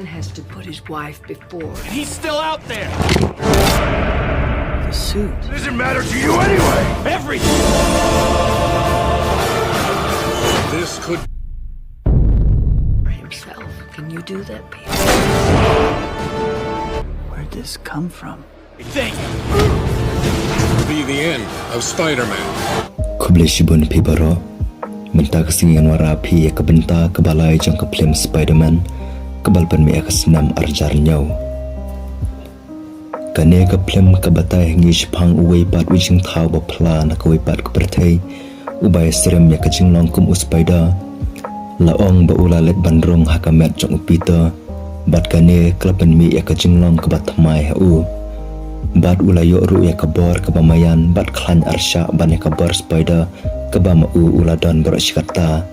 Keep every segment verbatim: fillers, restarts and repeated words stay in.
Has to put his wife before. He's still out there. The suit. Doesn't matter to you anyway. Everything. This could For himself. Can you do that, Peter? Where'd this come from? Everything. be the end of Spider-Man. Khublei shibun phi baroh. Mynta ka sngi ngan wanrah phi ïa ka bynta kaba lai jong ka film Spider-Man kaba la pynmih ha ka snem arhajar hynñiew. Kane ka film ka batai ha ngi shaphang uwei pat u jingthaw ba phylla na kawei pat ka pyrthei, uba ïasyriem ïa ka jinglong kum u Spider. La ong ba u la leit ban rung ha ka met jong u Peter, bad kane ka la pynmih ïa ka jinglong kaba thymmai ha u. Bad u la ïoh ruh ïa ka bor kaba maïan bad khlaiñ arshah ban ïa ka bor Spider kaba ma u u la don baroh shi katta.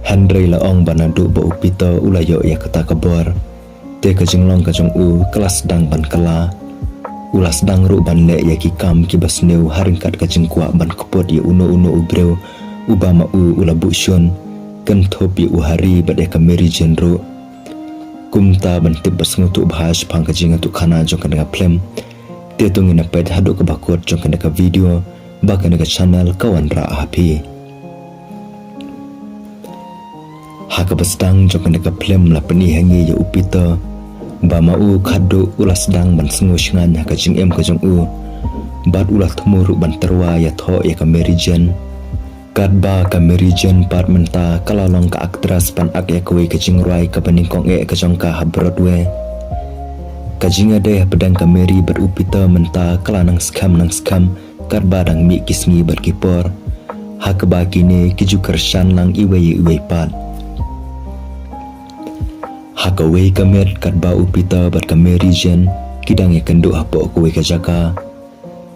Hynrei la ong ba naduh ba u Peter u la ïoh ïa kata ka bor, te ka jinglong ka jong u ka la sdang ban kylla. U la sdang ruh ban leh ïa ki kam kiba sniew ha ryngkat ka jingkwah ban kput ïa uno uno u briew uba ma u u la buh shun, kynthup ïa u Harry bad ïa ka Mary Jane ruh. Kumta ban tip bad sngewthuh bha shaphang ka jingïathuhkhana jong kane ka film, te to ngin ïa peit haduh kaba kut jong kane ka video ba kane ka channel ka wanrah ha phi. Ha kaba sdang jong kane ka film la pyni ha ngi ïa u Peter ba ma u khadduh u la sdang ban sngew shngaiñ ha ka jingim ka jong u, bad u la thmu ruh ban tyrwa ïathoh ïa ka Mary Jane. Katba ka Mary Jane pat mynta ka la long ka actress ban ak ïa kawei ka jingrwai kaba nyngkong eh ka jong ka ha Broadway. Ka jingïadei hapdeng ka Mary bad u Peter mynta ka la nang skhem nang skhem katba dang mih ki sngi bad ki por, ha kaba kine ki ju kyrshan lang iwei ïa iwei pat. Ha kawei ka met katba u Peter bad ka Mary Jane ki dang ïakynduh hapoh kawei ka jaka,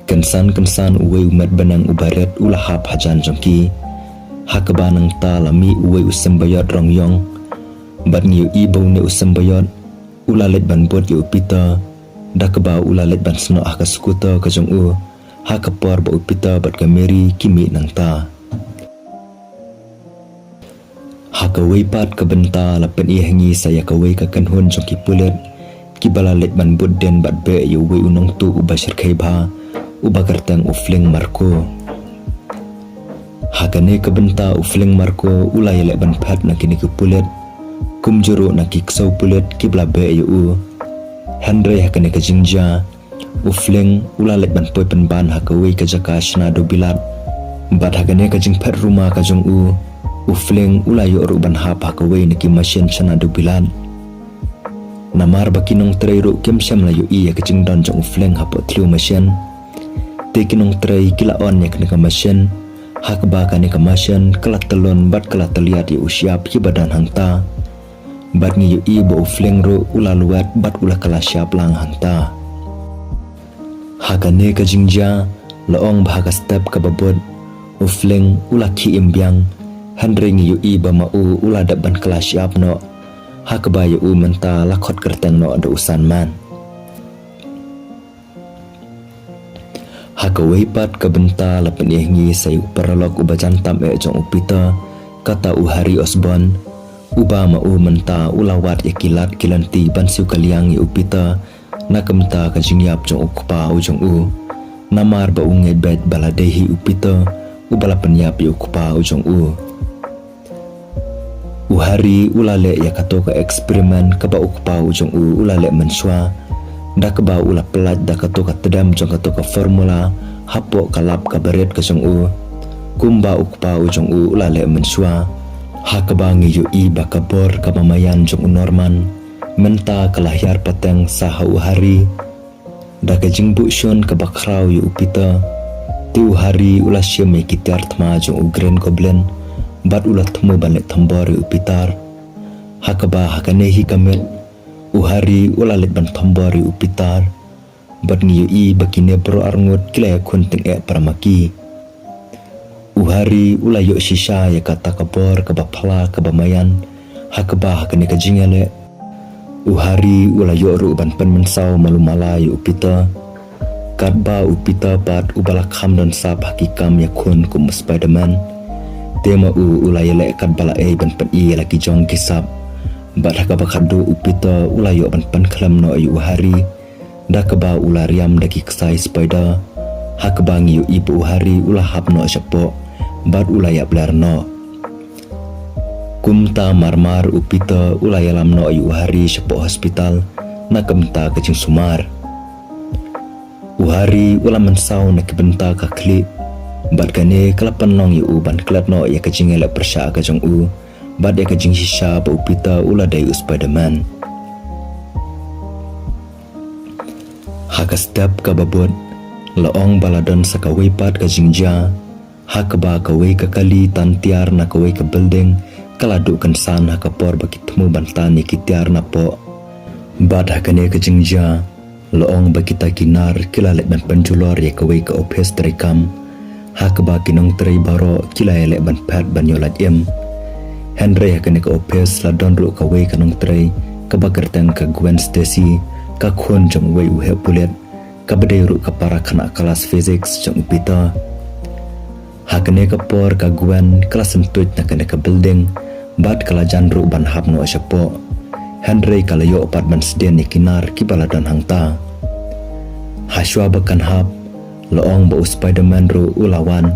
kynsan kynsan uwei u met bneng uba rit u la hap hajan jong ki, ha kaba nangta la mih uwei u symbiote rong ïong. Bad ngi ïohi ba une u symbiote u la leit ban bud ïa u Peter, da kaba u la leit ban snoh ha ka scooter ka jong u, ha ka por ba u Peter bad ka Mary ki mih nangta. Ha kawei pat ka bynta la pyni ha ngi sa ïa kawei ka kynhun jong ki pulit kiba la leit ban bud dien bad beh ïa uwei u nongtuh uba shyrkhei bha, uba kyrteng u Fling Marko. Ha kane ka bynta u Fling Marko u la ïaleh ban phet na kine ki pulit, kumjuh ruh na ki ksew pulit kiba la beh ïa u. Hynrei ha kane ka jingjia, u Fling u la leit ban poi pynban ha kawei ka jaka shna dewbilat. Bad ha kane ka jingphet ruma ka jong u, u Fling u la ïoh ruh ban hap ha kawei na ki mashin shna dewbilat. Namar ba ki nongtrei ruh kim shym la ïohi ïa ka jingdon jong u Fling hapoh thliew mashin, te ki nongtrei ki la on ïa kane ka mashin, ha kaba kane ka mashin ka la tyllun bad ka la tylliat ïa u shyiap kiba don hangta. Bad ngi ïohi ba u Fling ruh u la luwet bad u la kylla shyiap lang hangta. Ha kane ka jingjia, la ong ba ha ka step kaba bud, u Fling u la khie im biang, hynrei ngi ïohi ba ma u u la dep ban kylla shyiap noh, ha kaba ïa u mynta la khot kyrteng noh da u Sandman. Ha kawei pat ka bynta la pyni ha ngi sa ïa u paralok uba jan tam eh jong u Peter, kata u Harry Osborn, uba ma u mynta u la wad ïa ki lad ki lynti ban siew kylliang ïa u Peter na ka bynta ka jingïap jong u kpa u jong u. Namar ba u ngeit beit ba la dei hi u Peter uba la pynïap ïa u kpa u jong u. U Harry u la leh ïa kato ka experiment kaba u kpa u jong u u la leh mynshuwa, da kaba u la pyllait da kato ka tdem jong kato ka formula hapoh ka lab kaba rit ka jong u, kumba u kpa u jong u u la leh mynshuwa. Ha kaba ngi ïohi ba ka bor kaba maïan jong u Norman mynta ka la hiar pateng sa ha u Harry. Da ka jingbuh shun kaba khraw ïa u Peter, te u Harry u la shim ïa ki tiar thma jong u Green Goblin bad u la thmu ban leit thombor ïa u Peter. Ha kaba ha kane hi ka met, u Harry u la leit ban thombor ïa u Peter, bad ngi ïohi ba kine baroh arngut ki la ïakhun tyngeh para ma ki. U Harry u la ïoh shisha ïa kata ka bor kaba phylla kaba maïan, ha kaba ha kane ka jingïaleh, u Harry u la ïoh ruh ban pynmynsaw malu mala ïa u Peter. Katba u Peter pat uba la kham don sap ha ki kam ïakhun kum u Spider-Man, te ma u u la ïaleh katba la ei ban pyni ïa la ki jong ki sap, Bad ha kaba khatduh u Peter u la ïoh ban pynkhlem noh ïa u Harry da kaba u la riam da ki ksai spider. Ha kaba ngi ïohi ba u Harry u la hap noh shapoh bad u la ïap ler noh. Kumta marmar u Peter u la ïalam noh ïa u Harry shapoh hospital na ka bynta ka jingsumar. U Harry u la mynsaw na ki bynta ka khlieh bad kane ka la pynlong ïa u ban klet noh ïa ka jingïaleh pyrshah ka jong u bad ïa ka jingshisha ba u Peter u la dei u Spider-Man. Ha ka step kaba bud, la ong ba la don sa kawei pat ka jingjia, ha kaba kawei ka kali tan tiar na kawei ka building ka la duh kynsan ha ka por ba ki thmu ban tan ïa ki tiar napoh. Bad ha kane ka jingjia, la ong ba kita ki nar ki la leit ban pynjulor ïa kawei ka ophis treikam, ha kaba ki nongtrei baroh ki la ïaleh ban phet ban ïoh lait im. Hynrei ha kane ka ophis la don ruh kawei ka nongtrei kaba kyrteng ka Gwen Stacy, ka khun jong uwei u heh pulit, kaba dei ruh ka para khynnah klas physics jong u Peter. Ha kane ka por ka Gwen ka la syntuid na kane ka building bad ka la jan ruh ban hap noh shapoh. Hynrei ka la ïoh pat ban sdien ïa ki nar kiba la don hangta. Hashwa ba kan hap, la ong ba u Spider-Man ruh u la wan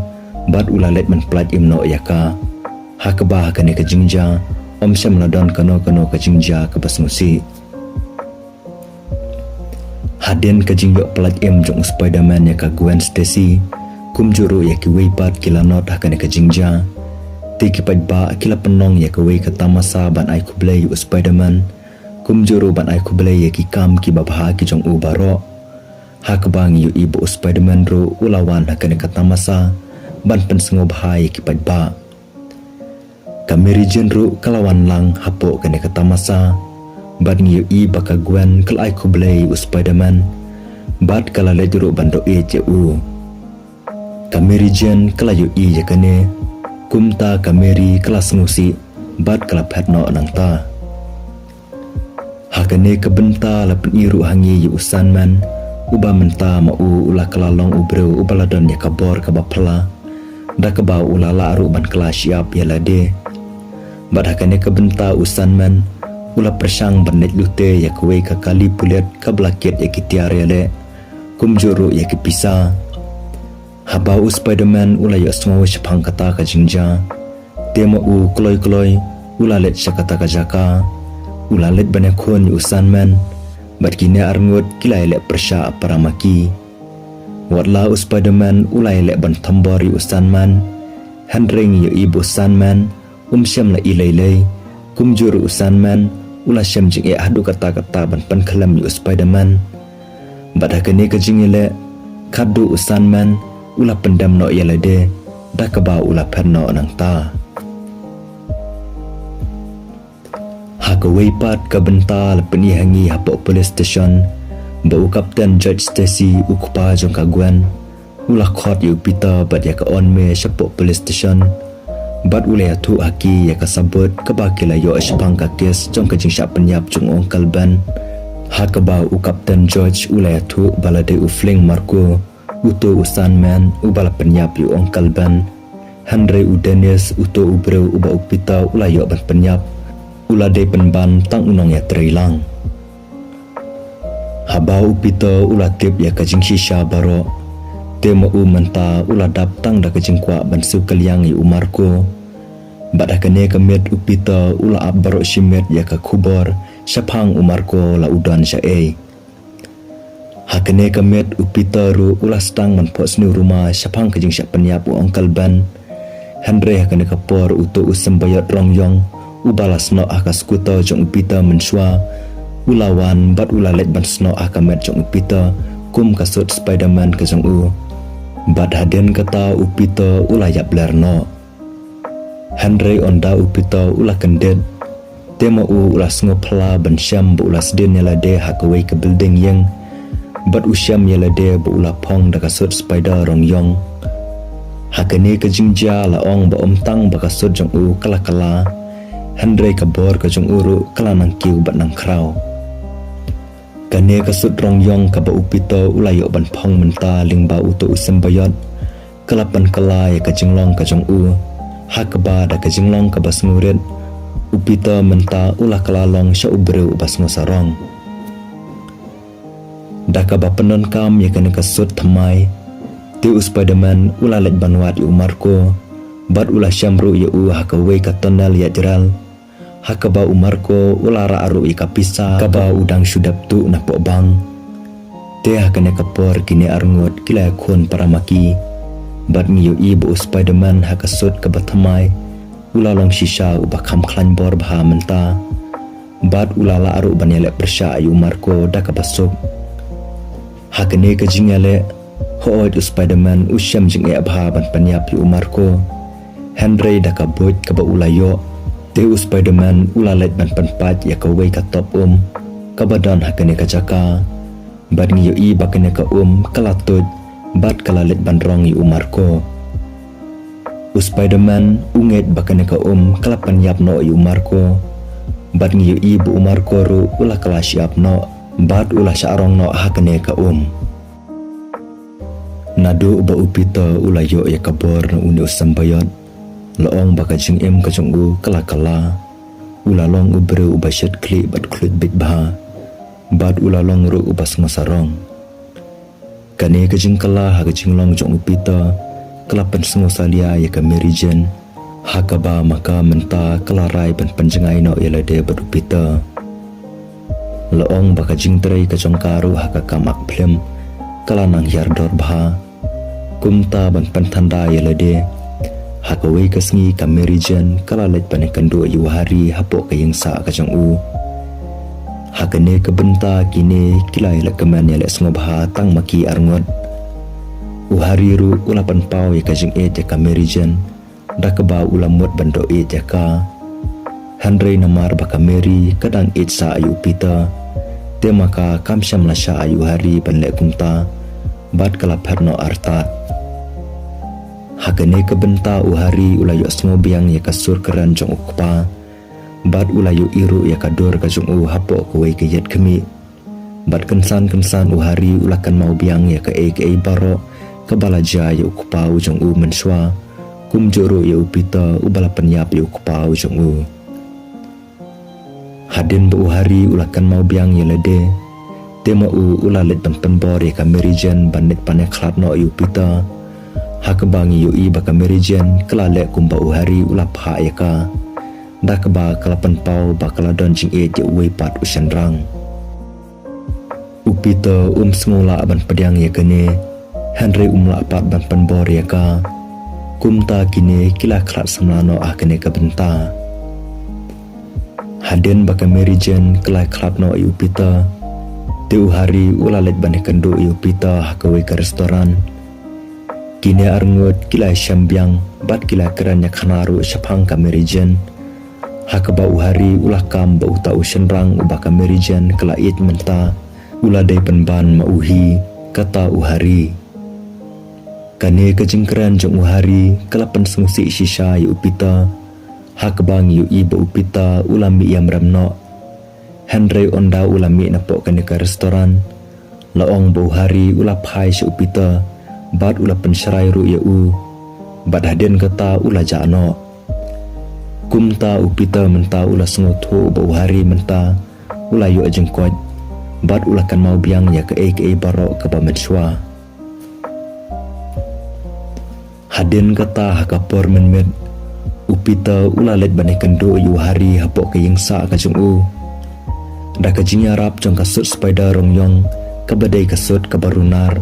bad u la leit ban pyllait im noh ïa ka. Ha kaba ha kane ka jingjia, ym shym la don kano kano ka jingjia kaba sngewsih. Hadien ka jingïoh pyllait im jong u Spider-Man ïa ka Gwen Stacy, kumjuh ruh ïa kiwei pat ki la nod ha kane ka jingjia. Te ki paidbah ki la pynlong ïa kawei ka tamasa ban ai khublei ïa u Spider-Man, kumjuh ruh ban ai khublei ïa ki kam kiba bha ki jong u baroh. Ha kaba ngi ïohi ba u Spider-Man ruh u la wan ha kane ka tamasa ban pynsngewbha ïa ki paidbah. Ka Mary Jane ruh ka la wan lang hapoh kane ka tamasa bad ngi ïohi ba ka Gwen ka la ai khublei ïa u Spider-Man bad ka la leit ruh ban doh ïeit ïa u. Ka Mary Jane ka la ïohi ïa kane, kumta ka Mary ka la sngewsih bad ka la phet noh nangta. Ha kane ka bynta la pyni ruh ha ngi ïa u Sandman, uba mynta ma u u la kylla long u briew uba la don ïa ka bor kaba phylla, da kaba u la lah ruh ban kylla shyiap ïa lade. Bad ha kane ka bynta u Sandman u la pyrshang ban leit lute ïa kawei ka kali pulit kaba la kit ïa ki tiar ïaleh, kumjuh ruh ïa ki pisa. Haba u Spider-Man u la ïohsngew shaphang kata ka jingjia, te ma u kloi kloi u la leit sha kata ka jaka. U la leit ban ïakhun ïa u Sandman bad kine arngut ki la ïaleh pyrshah para ma ki. Wat la u Spider-Man u la ïaleh ban thombor ïa u Sandman, hynrei ngi ïohi ba u Sandman um shym la i lei lei. Kumjuh ruh u Sandman u la shem jingeh haduh katta katta ban pynkhlem ïa u Spider-Man. Bad ha kane ka jingïaleh, khadduh u Sandman u la pyndem noh ïa lade, da kaba u la phet noh nangta. Ha kawei pat ka bynta la pyni ha ngi hapoh police station ba u Captain George Stacy, u kpa jong ka Gwen, u la khot ïa u Peter bad ïa ka Aunt May shapoh police station. Bad u la ïathuh ha ki ïa ka sabut kaba ki la ïoh shaphang ka kes jong ka jingshah pynïap jong u Uncle Ben. Ha kaba u Captain George u la ïathuh ba la dei u Fling Marko, uto u Sandman uba la pynïap ïa u Uncle Ben. Hynrei u Dennis, uto u briew uba u Peter u la ïoh ban pynïap, u la dei pynban tang u nongïatreilang. Haba u Peter u la tip ïa ka jingshisha baroh, te ma u mynta u la dap tang da ka jingkwah ban siew kylliang ïa u Marko. Bad ha kane ka miet u Peter u la ap baroh shi miet ïa ka khubor shaphang u Marko la u don shaei. Ha kane ka miet u Peter ruh u la sdang ban phohsniew rumah shaphang ka jingshah pynïap u Uncle Ben. Hynrei ha kane ka por uto u symbiote rong ïong uba la snoh ha ka scooter jong u Peter mynshuwa, u la wan bad u la leit ban snoh ha ka met jong u Peter kum ka suit Spider-Man ka jong u. Bad hadien kata u Peter u la ïap ler noh. Hynrei ynda u Peter u la kyndit, te ma u u la sngewphylla ban shem ba u la sdien ïa lade ha kawei ka building ïing. Bad u shem ïa lade ba u la phong da ka suit spider rong ïong. Ha kane ka jingjia la ong ba ym tang ba ka suit jong u ka la kylla, hynrei ka bor ka jong u ruh ka la nangkiew bad nangkhraw. Kane ka suit rong ïong kaba u Peter u la ïoh ban phong mynta lyngba uto u symbiote, ka la pynkylla ïa ka jinglong ka jong u. Ha kaba da ka jinglong kaba sngewrit, U Peter mynta u la kylla long sha u briew uba sngewsarong. Da kaba pyndonkam ïa kane ka suit thymmai, te u Spider-Man u la leit ban wad ïa u Marko, bad u la shem ruh ïa u ha kawei ka tunnel ïaid rel, ha kaba u Marko u la rah ruh ïa ka pisa kaba u dang shu dep tuh napoh bank. Te ha kane ka por kine arngut ki la ïakhun para ma ki, bad ngi ïohi ba u Spider-Man ha ka suit kaba thymmai u la long shisha uba kham khlaiñ bor bha mynta, bad u la lah ruh ban ïaleh pyrshah ïa u Marko da kaba suk. Ha kane ka jingïaleh, hooid u Spider-Man u shem jingeh bha ban pynïap ïa u Marko. Hynrei da ka buit kaba u la ïoh, te u Spider-Man u la leit ban pynpait ïa kawei ka top um kaba don ha kane ka jaka, bad ngi ïohi ba kane ka um ka la tuid bad ka la leit ban rong ïa u Marko. U Spider-Man u ngeit ba kane ka um ka la pynïap noh ïa u Marko, bad ngi ïohi ba u Marko ruh u la kylla shyiap noh bad u la shah rong noh ha kane ka um. Naduh ba u Peter u la ïoh ïa ka bor na une u symbiote, la ong ba ka jingim ka jong u ka la kylla. U la long u briew uba shit khlieh bad khluit beit bha, bad u la long ruh uba sngewsarong. Kane ka jingkylla ha ka jinglong jong u Peter ka la pynsngewsalia ïa ka Mary Jane, ha kaba ma ka mynta ka la rai ban pynjngai noh ïa lade bad u Peter. La ong ba ka jingtrei ka jong ka ruh ha ka kam act film ka la nang hiar dor bha. Kumta ban pynthanda ïa lade, ha kawei ka sngi ka Mary Jane ka la leit ban ïakynduh ïa u Harry hapoh ka ïingsah ka jong u. Ha kane ka bynta kine ki la ïaleh kmen ïaleh sngewbha tang ma ki arngut. U Harry ruh u la pynpaw ïa ka jingïeit ïa ka Mary Jane, da kaba u la mut ban doh ïeit ïa ka. Hynrei namar ba ka Mary ka dang ïeit sah ïa u Peter, te ma ka kam shym la shah ïa u Harry ban leh kumta, bad ka la phet noh artat. Ha kane ka bynta u Harry u la ïohsngew biang ïa ka sur kren jong u kpa, bad u la ïohi ruh ïa ka dur ka jong u hapoh kawei ka ïit khmih. Bad kynsan kynsan u Harry u la kynmaw biang ïa kaei kaei baroh kaba la jia ïa u kpa u jong u mynshuwa, kumjuh ruh ïa u Peter uba la pynïap ïa u kpa u jong u. Hadien ba u Harry u la kynmaw biang ïa lade, te ma u u la leit ban pynbor ïa ka Mary Jane ban leit ban ïakhlad noh ïa u Peter. Ha kaba ngi ïohi ba ka Mary Jane ka la leh kumba u Harry u la phah ïa ka, da kaba ka la pynpaw ba ka la don jingïeit ïa uwei pat u shynrang. U Peter um sngew lah ban pdiang ïa kane, hynrei um lah pat ban pynbor ïa ka. Kumta kine ki la khlad samla noh ha kane ka bynta. Hadien ba ka Mary Jane ka la khlad noh ïa u Peter, te u Harry u la leit ban ïakynduh ïa u Peter ha kawei ka restaurant. Kine arngut ki la shem biang bad ki la kren ïakhana ruh shaphang ka Mary Jane. Ha kaba u Harry u la kam ba uta u shynrang uba ka Mary Jane ka la ïeit mynta u la dei pynban ma u hi, kata u Harry. Kane ka jingkren jong u Harry ka la pynsngewsih shisha ïa u Peter. Ha kaba ngi ïohi ba u Peter u la mih ïamrem noh. Hynrei ynda u la mih napoh kane ka restaurant, la ong ba u Harry u la phai sha u Peter bad u la pynshrai ruh ïa u. Bad hadien kata u la jah noh. Kumta u Peter mynta u la sngewthuh ba u Harry mynta u la ïoh jingkoit bad u la kynmaw biang ïa kaei kaei baroh kaba mynshuwa. Hadien kata ha ka por mynmiet, u Peter u la leit ban ïakynduh ïa u Harry hapoh ka ïingsah ka jong u. Da ka jingïarap jong ka suit spider rong ïong, kaba dei ka suit kaba runar,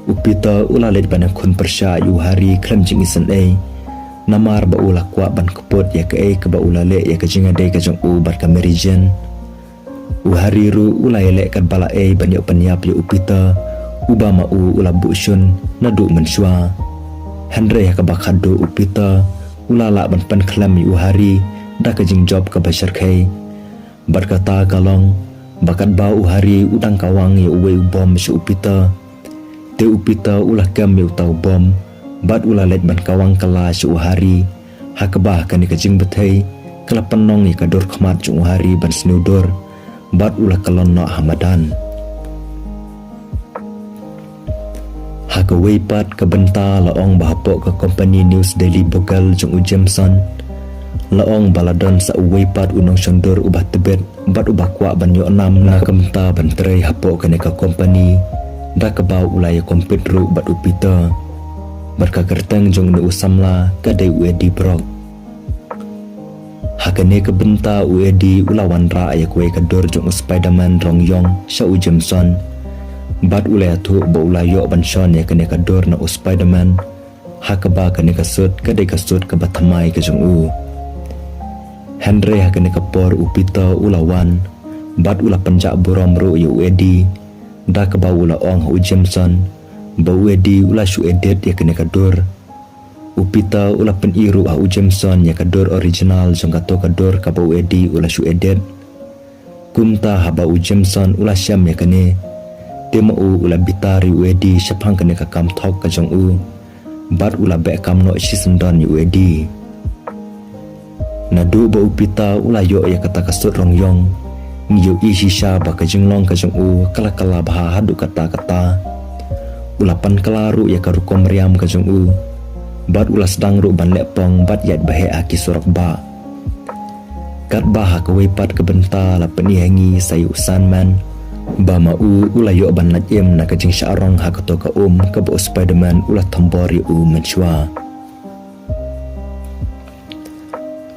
u Peter u la leit ban ïakhun pyrshah ïa u Harry khlem jingisynei. Namar ba u la kwah ban kput ïa kaei kaba u la leh ïa ka jingïadei ka jong u bad ka Mary Jane. U Harry ruh u la ïaleh katba la ei ban ïoh pynïap ïa u Peter, uba ma u u la buh shun naduh mynshuwa. Hynrei ha kaba khatduh u Peter u la lah ban pynkhlem ïa u Harry da ka jingjop kaba shyrkhei. Bad kata ka long ba katba u Harry u dang kawang ïa uwei u bom sha u Peter, te u Peter u la kem ïa uta u bom bad u la leit ban kawang kylla sha u Harry. Ha kaba ha kane ka jingbthei ka la pynlong ïa ka dur khmat jong u Harry ban sniew dur bad u la kyllon noh ha madan. Ha kawei pat ka bynta la ong ba hapoh ka company News Daily Bugle jong u Jameson, La ong ba la don sa uwei pat u nongshondur uba tbit bad uba kwah ban ïoh nam na ka bynta ban trei hapoh kane ka kompani, da kaba u la ïa compete ruh bad u Peter. Bad ka kyrteng jong une u samla ka dei u Eddie Brock. Ha kane ka bynta u Eddie u la wanrah ïa kawei ka dur jong u Spider-Man rong ïong sha u Jameson. Bad u la ïathuh ba u la ïoh ban shon ïa kane ka dur na u Spider-Man, ha kaba kane ka suit ka dei ka suit kaba thymmai ka jong u. Hynrei ha kane ka por u Peter u la wan bad u la pynjah burom ruh ïa u Eddie, da kaba u la ong ha u Jameson ba u Eddie u la shu edit ïa kane ka dur. U Peter u la pyni ruh ha u Jameson ïa ka dur original jong kato ka dur kaba u Eddie u la shu edit. Kumta haba u Jameson u la shem ïa kane, te ma u u la bitar ïa u Eddie shaphang kane ka kam thok ka jong u, bad u la beh kam noh shisyndon ïa u Eddie. Naduh ba u Peter u la ïoh ïa kata ka suit rong ïong, ngi ïohi shisha ba ka jinglong ka jong u ka la kylla bha haduh katta katta. U la pynkylla ruh ïa ka rukom riam ka jong u, bad u la sdang ruh ban leh pong bad ïaid ba heh ha ki surok bah. Katba ha kawei pat ka bynta la pyni ha ngi sa ïa u Sandman ba ma u u la ïoh ban lait im na ka jingshah rong ha kato ka um kaba u Spider-Man u la thombor ïa u mynshuwa.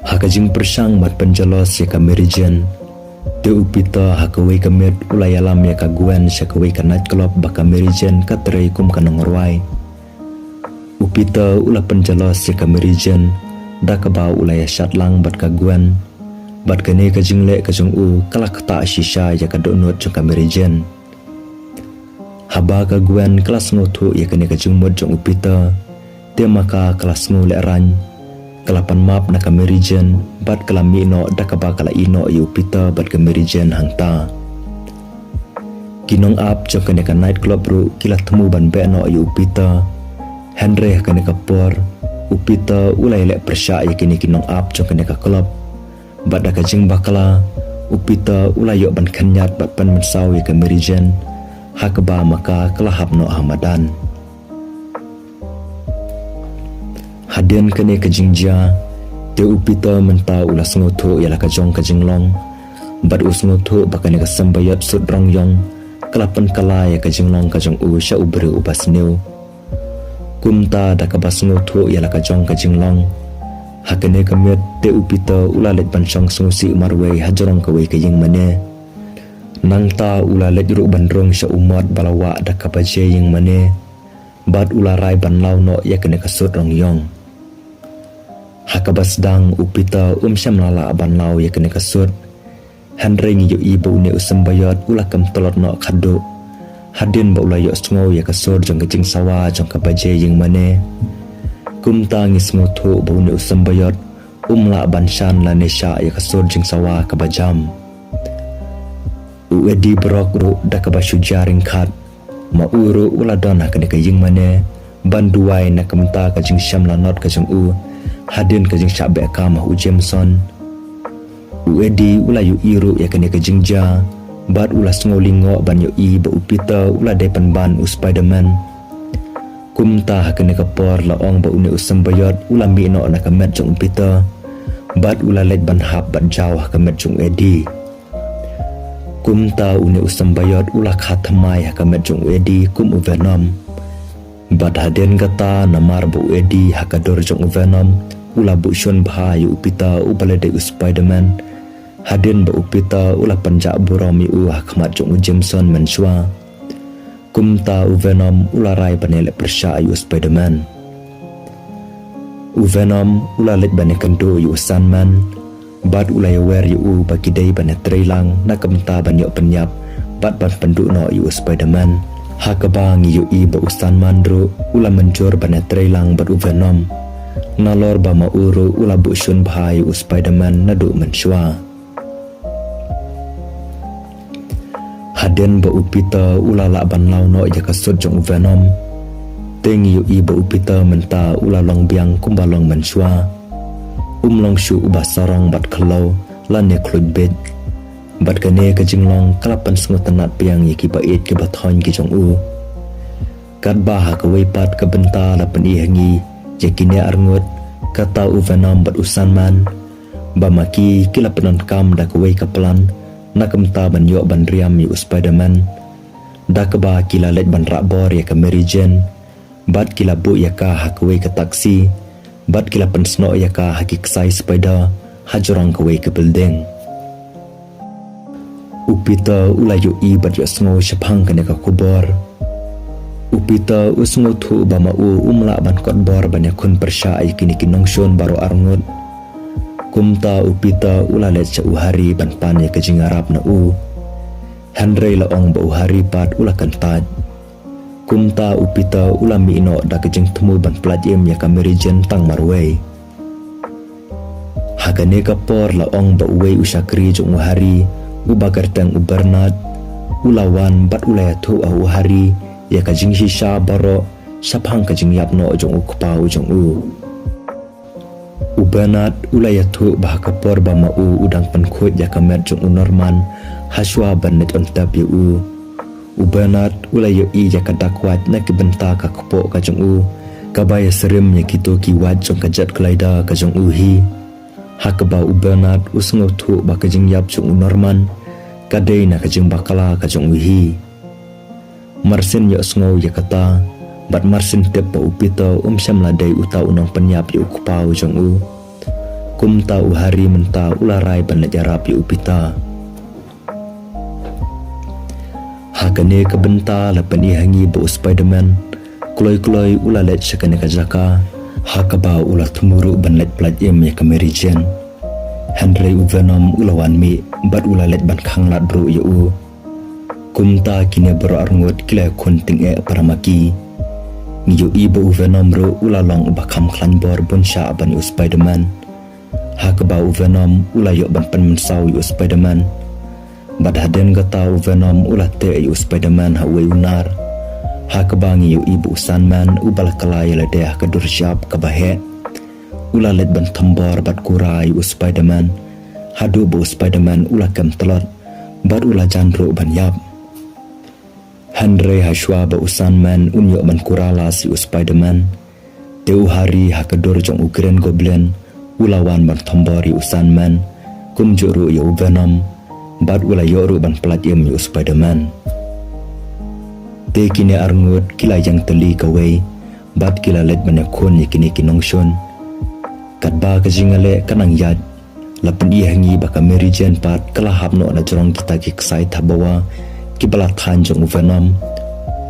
Ha ka jingpyrshang ban pynjalos ïa ka Mary Jane, te u Peter ha kawei ka miet u la ïalam ïa ka Gwen sha kawei ka night club ba ka Mary Jane ka trei kum ka nongrwai. U Peter u la pynjalos ïa ka Mary Jane da kaba u la ïashad lang bad ka Gwen. Bad kane ka jingleh ka jong u ka la ktah shisha ïa ka dohnud jong ka Mary Jane. Haba ka Gwen ka la sngewthuh ïa kane ka jingmut jong u Peter, te ma ka ka la sngew lehraiñ. Ka la pan map na ka Mary Jane bad ka la mih noh da kaba ka la ïeh noh ïa u Peter bad ka Mary Jane hangta. Ki nongap jong kane ka night club ruh ki la thmu ban beh noh ïa u Peter. Hynrei ha kane ka por u Peter u la ïaleh pyrshah ïa kine ki nongap jong kane ka club. Bad da ka jingbakla u Peter u la ïoh ban khynñiat bad pynmynsaw ïa ka Mary Jane, ha kaba ma ka ka la hap noh ha madan. Hadien kane ka jingjia, te u Peter mynta u la sngewthuh ïa la ka jong ka jinglong. Bad u sngewthuh ba kane ka symbiote suit rong ïong ka la pynkylla ïa ka jinglong ka jong u sha u briew uba sniew. Kumta da kaba sngewthuh ïa la ka jong ka jinglong, ha kane ka miet te u Peter u la leit ban shong sngewsih marwei ha jrong kawei ka ïingmane. Nangta u la leit ruh ban rung sha u mot ba la wah da ka baje ïingmane. Bad u la rai ban law noh ïa kane ka suit rong ïong. Ha kaba sdang u Peter um shym la lah ban law ïa kane ka suit. Hynrei ngi ïohi ba une u symbiote u la kam tlot noh khadduh. Hadien ba u la ïohsngew ïa ka sur jong ka jingsawa jong ka baje ïingmane. Kumta ngi sngewthuh ba une u symbiote um lah ban shan lane shah ïa ka sur jingsawa kaba jam. U Eddie Brock ruh da kaba shu jia ryngkat. Ma u ruh u la don ha kane ka ïingmane ban duwai na ka bynta ka jingshem lanot ka jong u hadien ka jingshah beh kam ha u Jameson. U Eddie u la ïohi ruh ïa kane ka jingjia bad u la sngew lyngngoh ban ïohi ba u Peter u la dei pynban u Spider-Man. Kumta ha kane ka por la ong ba une u symbiote u la mih noh na ka met jong u Peter bad u la leit ban hap bad jaw ha ka met jong u Eddie. Kumta une u symbiote u la kha thymmai ha ka met jong u Eddie kum u Venom. Bad hadien kata namar ba u Eddie ha ka dur jong u Venom u la buh shun bha ïa u Peter uba la dei u Spider-Man. Hadien ba u Peter u la pynjah burom ïa u ha khmat jong u Jameson mynshuwa. Kumta u Venom u la rai ban ïaleh pyrshah ïa u Spider-Man. U Venom u la leit ban ïakynduh ïa u Sandman bad u la ïawer ïa u ba ki dei ban ïatrei lang na ka bynta ban ïoh pynïap bad ban pynduh noh ïa u Spider-Man. Ha kaba ngi ïohi ba u Sandman ruh u la mynjur ban ïatrei lang bad u Venom. Nalor ba ma u ruh u la buh shun bha ïa u Spider-Man naduh mynshuwa. Hadien ba u Peter u la lah ban law noh ïa ka suit jong u Venom, te ngi ïohi ba u Peter mynta u la long biang kumba long mynshuwa. Um long shuh uba sarong bad khlaw lane khluit bit. Bad kane ka jinglong ka la pynsngewtynnat biang ïa ki ba ïeit ki ba thoiñ ki jong u. Katba ha kawei pat ka bynta la pyni ha ngi ïa kine arngut, kata u Venom bad u Sandman. Ba ma ki ki la pyndonkam da kawei ka plan na ka bynta ban ïoh ban riam ïa u Spider-Man. Da kaba ki la leit ban rah bor ïa ka Mary Jane bad ki la buh ïa ka ha kawei ka taxi bad ki la pynsnoh ïa ka ha ki ksai spider ha jrong kawei ka building. U Peter u la ïohi bad ïohsngew shaphang kane ka khubor. U Peter u sngewthuh ba ma u um lah ban kot bor ban ïakhun pyrshah ïa kine ki nongshun baroh arngut. Kumta u Peter u la leit sha u Harry ban pan ïa ka jingïarap na u. Hynrei la ong ba u Harry pat u la kyntait. Kumta u Peter u la mih noh da ka jingthmu ban pyllait im ïa ka Mary Jane tang marwei. Ha kane ka por la ong ba uwei u shakri jong u Harry, uba kyrteng u Bernard, u la wan bad u la ïathuh ha u Harry ïa ka jingshisha baroh shaphang ka jingïap noh jong u kpa u jong u. U Bernard u la ïathuh ba ha ka por ba ma u u dang pynkhuid ïa ka met jong u Norman, hashwa ban leit on tap ïa u, u Bernard u la ïohi ïa ka dak wait na ki bynta ka kpoh ka jong u, kaba ïasyriem ïa kito ki wait jong ka jet glider ka jong u hi. Ha kaba u Bernard u sngewthuh ba ka jingïap jong u Norman ka dei na ka jingbakla ka jong u hi. Mar shen ïohsngew ïa kata bad mar shen tip ba u Peter um shym la dei uta u nongpynïap ïa u kpa u jong u, kumta u Harry mynta u la rai ban leit ïarap ïa u Peter. Ha kane ka bynta la pyni ha ngi ba u Spider-Man kloi kloi u la leit sha kane ka jaka, ha kaba u la thmu ruh ban leit pyllait im ïa ka Mary Jane. Hynrei u Venom u la wan mih bad u la leit ban khanglad ruh ïa u. Kumta kine baroh arngut ki la ïakhun tyngeh para ma ki. Ngi ïohi ba u Venom ruh u la long uba kham khlaiñ bor bun shah ban ïa u Spider-Man. Ha kaba u Venom u la ïoh ban pynmynsaw ïa u Spider-Man. Bad hadien kata u Venom u la teh ïa u Spider-Man ha uwei u nar. Ha kaba ngi ïohi ba u Sandman uba la kylla ïa lade ha ka dur shyiap kaba heh, u la leit ban thombor bad kura ïa u Spider-Man, haduh ba u Spider-Man u la kem tlot bad u la jan ruh ban ïap. Hynrei hashwa ba u Sandman un ïoh ban kura las ïa u Spider-Man, te u Harry ha ka dur jong u Green Goblin u la wan ban thombor ïa u Sandman, kumjuh ruh ïa u Venom, bad u la ïoh ruh ban pyllait im ïa u Spider-Man. Te kine arngut ki la ïeng tylli kawei bad ki la leit ban ïakhun ïa kine ki nongshun. Katba ka jingïaleh ka nang ïaid, la pyni ha ngi ba ka Mary Jane pat ka la hap noh na jrong kita ki ksai thabawa kiba la thaiñ jong u Venom.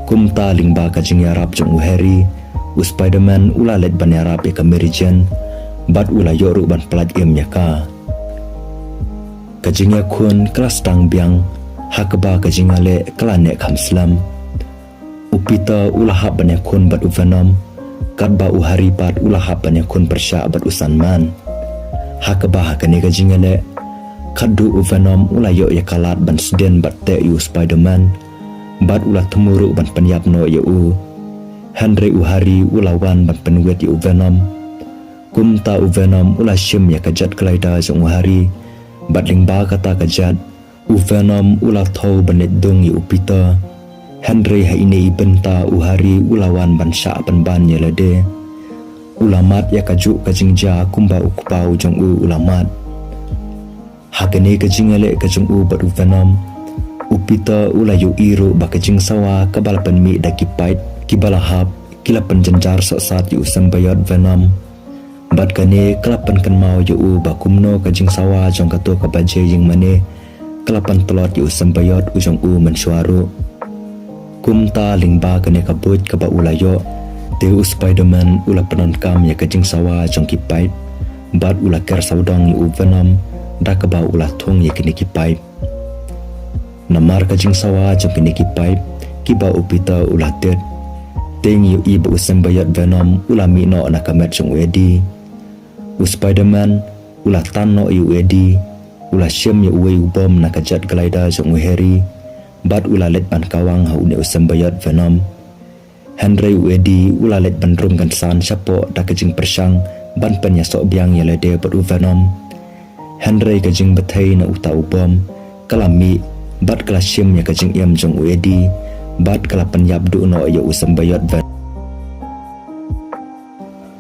Kumta lyngba ka jingïarap jong u Harry, u Spider-Man u la leit ban ïarap ïa ka Mary Jane bad u la ïoh ruh ban pyllait im ïa ka. Ka jingïakhun ka la sdang biang, ha kaba ka jingïaleh ka la neh kham slem. U Peter u la hap ban ïakhun bad u Venom, katba u Harry pat u la hap ban ïakhun pyrshah bad u Sandman. Ha kaba ha kane ka jingïaleh, khadduh u Venom u la ïoh ïa ka lad ban sdien bad teh ïa u Spider-Man, bad u la thmu ruh ban pynïap noh ïa u. Hynrei u Harry u la wan ban pynwit ïa u Venom. Kumta u Venom u la shim ïa ka jet glider jong u Harry, bad lyngba kata ka jet, u Venom u la thew ban leit dung ïa u Peter. Hynrei ha ine i bynta u Harry u la wan ban shah pynban ïa lade. U la mad ïa kajuh ka jingjia kumba u kpa u jong u u la mad. Ha kane ka jingïaleh ka jong u bad u Venom, u Peter u la ïohi ruh ba ka jingsawa kaba la pynmih da ki paip kiba la hap ki la pynjynjar sohsat ïa u symbiote Venom. Bad kane ka la pynkynmaw ïa u ba kumno ka jingsawa jong kato kaba jia ïingmane ka la pyntlot ïa u symbiote u jong u mynshuwa ruh. Kumta lyngba kane ka buit kaba u la ïoh, te u Spider-Man u la pyndonkam ïa ka jingsawa jong ki paip, bad u la ker sawdong ïa u Venom da kaba u la thung ïa kine ki paip. Namar ka jingsawa jong kine ki paip kiba u Peter u la tit, te ngi ïohi ba u symbiote Venom u la mih noh na ka met jong u Eddie. U Spider-Man u la tan noh ïa u Eddie, u la shim ïa uwei u bom na ka jet glider jong u Harry, bad u la leit ban kawang ha une u symbiote Venom. Hynrei u Eddie u la leit ban rung kynsan shapoh da ka jingpyrshang ban pynïasoh biang ïa lade bad u Venom. Hynrei ka jingbthei na uta u bom ka la mih bad ka la shim ïa ka jingim jong u Eddie, bad ka la pynïap duh noh ïa u symbiote Venom.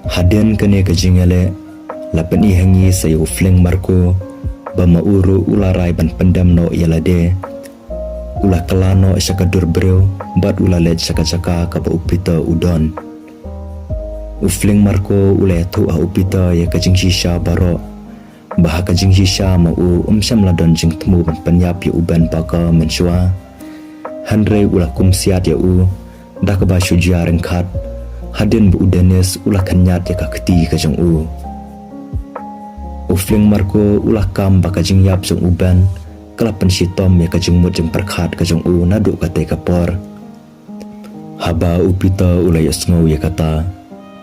Hadien kane ka jingïaleh, La pyni ha ngi sa ïa u Fling Marco ba ma u ruh u la rai ban pyndem noh ïa lade. U la kylla noh sha ka dur briew bad u la leit sha ka jaka kaba u Peter u don. U Fling Marco u la ïathuh ha u Peter ïa ka jingshisha baroh, ba ha ka jingshisha ma u um shym la don jingthmu ban pynïap ïa u Ben Parker mynshuwa. Hynrei u la kumsiat ïa u da kaba shu jia ryngkat hadien ba u Dennis u la khynñiat ïa ka kti ka jong u. U Fling Marco u la kam ba ka jingïap jong u Ben ka la pynshitom ïa ka jingmut jingpyrkhat ka jong u naduh katei ka por. Haba u Peter u la ïohsngew ïa kata,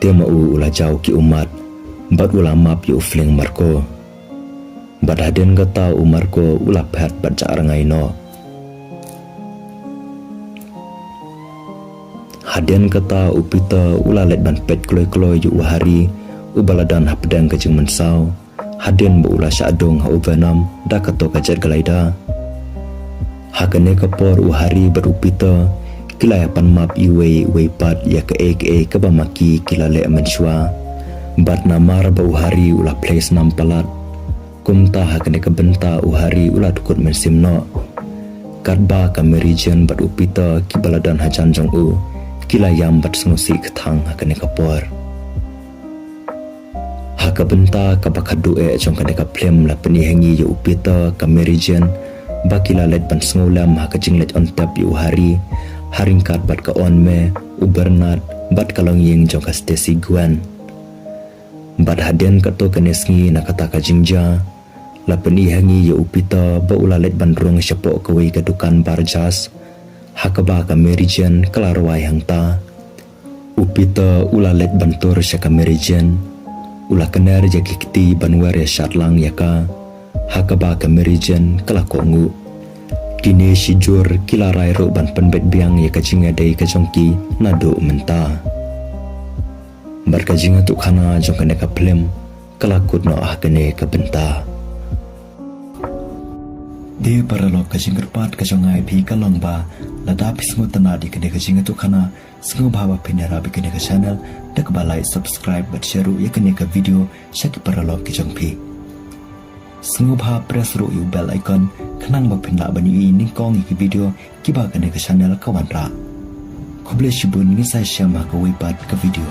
te ma u u la jaw ki ummat bad u la map ïa u Fling Marco. Bad hadien kata u Marco u la phet bad jah rngai noh. Hadien kata u Peter u la leit ban peit kloi kloi ïa u Harry uba la don hapdeng ka jingmynsaw hadien ba u la shah dung ha u Venom da kato ka jet glider. Ha kane ka por u Harry bad u Peter ki la ïa pan map iwei iwei pat ïa kaei kaei kaba ma ki ki la leh mynshuwa. Bad namar ba u Harry u la plie snam palat, kumta ha kane ka bynta u Harry u la dkut mynsiem noh. Katba ka Mary Jane bad u Peter kiba la don hajan jong u ki la ïam bad sngewsih kthang ha kane ka por. Ha ka bynta kaba khadduh eh jong kane ka phlim la pyni ha ngi ïa u Peter, ka Mary Jane ba ki la leit ban sngewlem ha ka jingleit on tep ïa u Harry, ha ryngkat bad ka Aunt May, u Bernard bad ka longïing jong ka Stacy, Gwen. Bad hadien kato kane sngi na kata ka jingjia, la pyni ha ngi ïa u Peter ba u la leit ban rung shapoh kawei ka dukan bar jazz, ha kaba ka Mary Jane ka la rwai hangta. U Peter u la leit ban tur sha ka Mary Jane, u la kner ïa ki kti ban wer ïa shad lang ïa ka, ha kaba ka Mary Jane ka la kohnguh. Kine shijur ki la rai ruh ban pynbeit biang ïa ka jingïadei ka jong ki naduh mynta. Bad ka jingïathuhkhana jong kane ka phlim ka la kut noh ha kane ka bynta. Te paralok, ka jingkyrpad ka jong nga ïa phi ka long ba lada phi sngewtynnad ïa kane ka jingïathuhkhana, sngewbha ba phin ïarap ïa kane ka channel da kaba like, subscribe bad share ruh ïa kane ka video sha ki paralok ki jong phi. Sngewbha press ruh ïa u bell icon khnang ba phin lah ban ïohi nyngkong ïa ki video kiba kane ka channel ka wanrah. Khublei shibun, ngin sa ïashem ha kawei pat ka video.